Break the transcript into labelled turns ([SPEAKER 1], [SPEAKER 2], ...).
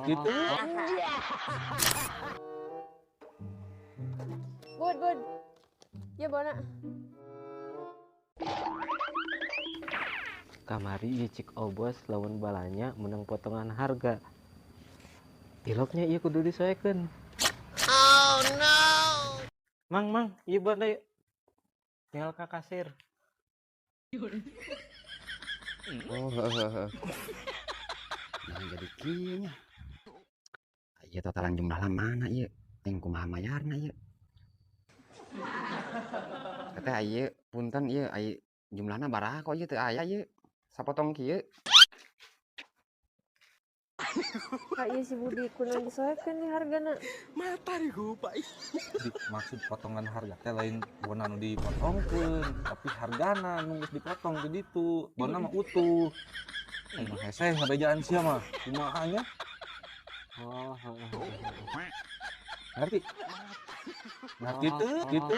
[SPEAKER 1] Gitu.
[SPEAKER 2] Bud, bud. Ya bona.
[SPEAKER 3] Kamari ieu cik obos lawan balanya menang potongan harga. Tiloknya ieu kudu disoekeun.
[SPEAKER 4] Oh no.
[SPEAKER 3] Mang, mang, ieu bona yuk. Tinggal ka kasir.
[SPEAKER 5] Oh, heeh heeh. Nah, jadi kieu nya. Ieu totalan jumlahna mana ieu? Ting kumaha mayarna ieu? Teteh ieu punten ieu ai jumlahna baraha kok ieu teu aya ieu? Sapotong kieu.
[SPEAKER 2] Kak ieu si Budi kunaon disoekeun di hargana?
[SPEAKER 1] Di, maksud potongan harga teh lain bona nu dipotongkeun, tapi hargana nu geus dipotong ke ditu. Bona mah utuh. Aing mah hese ngabejaan sia mah. Kumaha nya?
[SPEAKER 3] Oh, heeh, heeh.
[SPEAKER 1] Ngerti? Nah, gitu, gitu.